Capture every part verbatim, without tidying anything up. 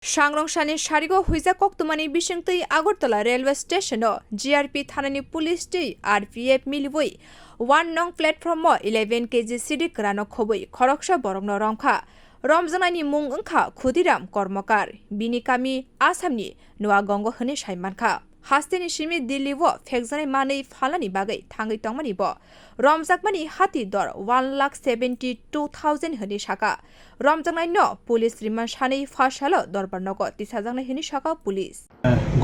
Sangrong sani sarigo huijak koktwmani bisingtwi Agartala railway station o G R P thanani police tei R P F miliwi one nong platform o eleven K G sidi kwrano khobwi khoroksa borokno romkha. Romjaknaini mung wngkha Khudiram Kormokar, bini kami Assamni Noagongo hwnwi sai mankha. Hasteni simi Delhi o phekjaknai manwi phalnani bagwi thangwi tongmani bo romjakmani hati dor one lakh seventy two thousand hwnwi saka. Romjaknaino police remand sanwi pha salo dorbar nogo tisajaknai hwnwi saka police.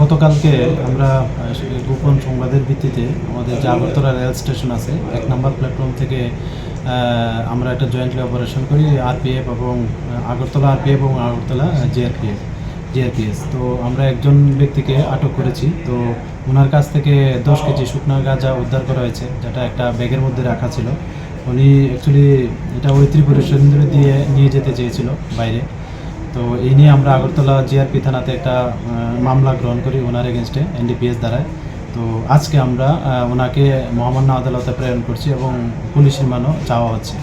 গতকালকে আমরা, আহ, সে গোপন সংবাদের ভিত্তিতে আমাদের যে Agartala rail station আছে, এক নম্বর প্ল্যাটফর্ম থেকে, আহ, আমরা একটা জয়েন্টলি অপারেশন করি আরপিএফ এবং, আহ, আগরতলা আরপিএফ এবং আগরতলা, আহ, জিআরপিএফ, জিআরপিএস। তো আমরা একজন ব্যক্তিকে আটক করেছি। তো ওনার কাছ থেকে দশ কেজি শুকনা গাঁজা উদ্ধার করা হয়েছে, যেটা একটা ব্যাগের মধ্যে রাখা ছিল। উনি অ্যাকচুয়ালি এটা ওই ত্রিপুরেশ্বর ইন্দ্র দিয়ে নিয়ে যেতে চেয়েছিল বাইরে। তো এই নিয়ে আমরা আগরতলা জিআরপি থানাতে একটা, আহ, মামলা গ্রহণ করি ওনার এগেনস্টে এনডিপিএস ধারায়। তো আজকে আমরা, আহ, ওনাকে মহামান্য আদালতে প্রেরণ করছি এবং পুলিশ রিমান্ডও চাওয়া হচ্ছে।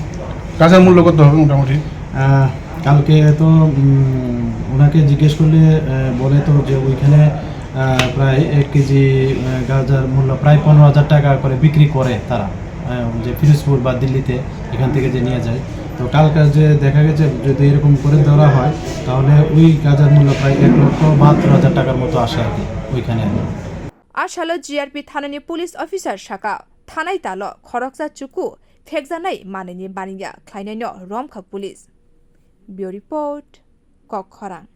গাঁজার মূল্য কত হবে মোটামুটি? আহ, কালকে তো, উম, ওনাকে জিজ্ঞেস করলে, আহ, বলে তো যে ওইখানে, আহ, প্রায় এক কেজি, আহ, গাঁজার মূল্য প্রায় পনেরো হাজার টাকা করে বিক্রি করে তারা, আহ, যে পিরোজপুর বা দিল্লিতে এখান থেকে যে নিয়ে যায়। তো কালকে যে দেখা গেছে যদি এরকম করে ধরা হয়, তাহলে ওই গাঁজার মূল্য প্রায় এক লক্ষ বাহাত্তর হাজার টাকার মতো আসে আর কি ওইখানে। A salo G R P thanani police officer saka, thanai talo khoroksa chuku phekjanai manwini baniya khlainaino romkha police. Bureau Report, Kokkhorang.